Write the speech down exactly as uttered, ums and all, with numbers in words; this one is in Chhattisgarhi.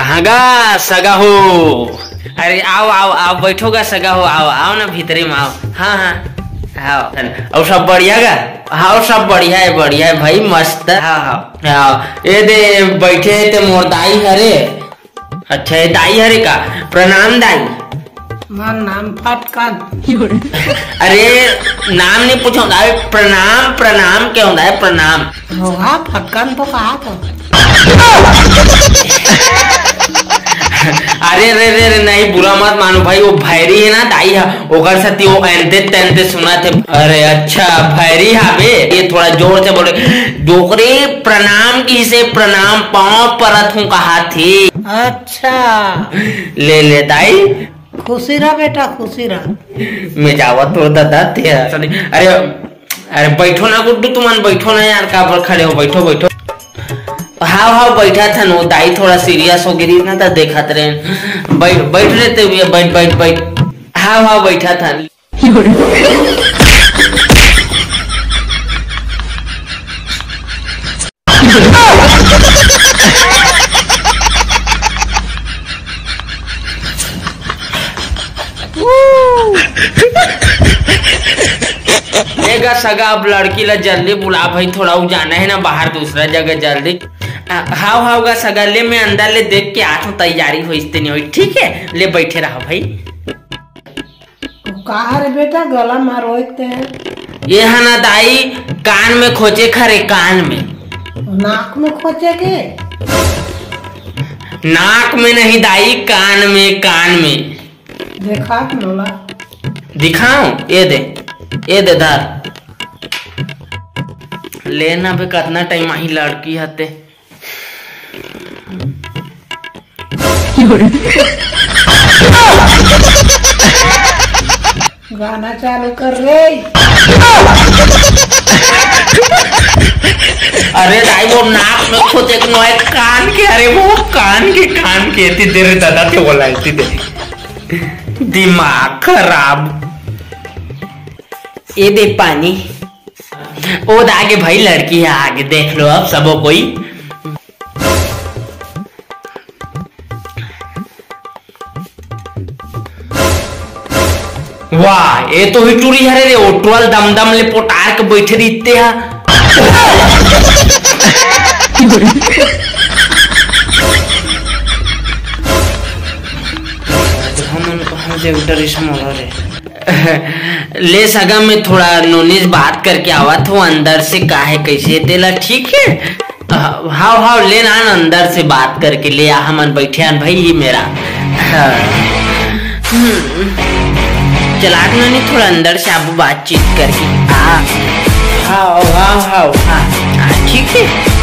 हाँ गा सगा हो। अरे आओ, आओ, आओ, बैठो गा सगा हो, आओ, आओ ना भीतरे में आओ। हाँ, हाँ, आओ। और सब बढ़िया गा? हाँ, सब बढ़िया है, बढ़िया है भाई, मस्त। हाँ, हाँ। हाँ, ये दे बैठे हे ते मोर दाई हरे। अच्छा, ये दाई हरे का? प्रणाम दाई। मोर नाम फटकन। अरे, नाम नहीं पूछो दाई, प्रणाम, प्रणाम क्या होता है, प्रणाम। होगा, फटकन तो कहा था। अरे रे रे रे, नहीं, बुरा मत मानो भाई, वो भैरी है ना दाई है, ओकर साथी वो एनते तैनते सुना थे। अरे अच्छा, भैरी हावे, ये थोड़ा जोर से बोले। डोकरे प्रणाम की से प्रणाम, पाँव परत हूँ कहा थी। अच्छा। ले ले दाई। खुशी रह बेटा, खुशी रह। मैं जावत हो दादा ते। अरे, अरे बैठो ना गुड्डू, तुमन बैठो ना यार, काबर खड़े हो, बैठो, बैठो। हाव, हाव, बैठा थन, वो दाई थोड़ा सीरियस हो गिरी ना, त देखत रहे। बैठ, बैठ रहते हुए, बैठ, बैठ, बैठ। हाव, हाव, बैठा थन। ए गा सगा, अब लड़की ला जल्दी बुला भाई, थोड़ा उ जाना है ना बाहर दूसरा जगह, जल्दी। आ, हाव, हाव गा सगा, ले मैं अंदर ले देख के आत हूँ, तैयारी होइस ते नहीं होइस, ठीक है? ले बैठे रहा भाई। का हरे बेटा, गला मा रोइते हैं? ये है ना दाई, कान में खोचे खरे, कान में। नाक में खोचे के? नाक में नहीं दाई, कान में, कान में। देखा मोला। दिखाऊं? ये दे, ये दे धर। लेना बे, कितना टाइम आही लड़की हते। गाना चालू कर रे। अरे दाई, वो नाक में खोचे के नोए, कान के, अरे वो कान के, कान के, इतनी देर दादा थे बोला, इतनी देर। दिमाग खराब। ये दे पानी। ओ दा आगे भाई, लड़की है आगे, देख लो अब सबो कोई। वाह, ये तो ही टूरी हरे रे, ओटवाल दमदम ले पोटार के बैठे रहिते हा। हमन कहाँ से डरे समझ रे। ले सगा, मैं थोड़ा नोनिस बात करके आवत हूँ अंदर से, का है कैसे तेला, ठीक है? हाव हाव, ले ना अंदर से बात करके ले आ, हमन बैठे हन भाई, ये मेरा। हाँ। हम्म। चला के नोनी थोड़ा अंदर से आबू बातचीत करके। हाँ। हाव हाव हाव, हाँ। हाँ, ठीक है।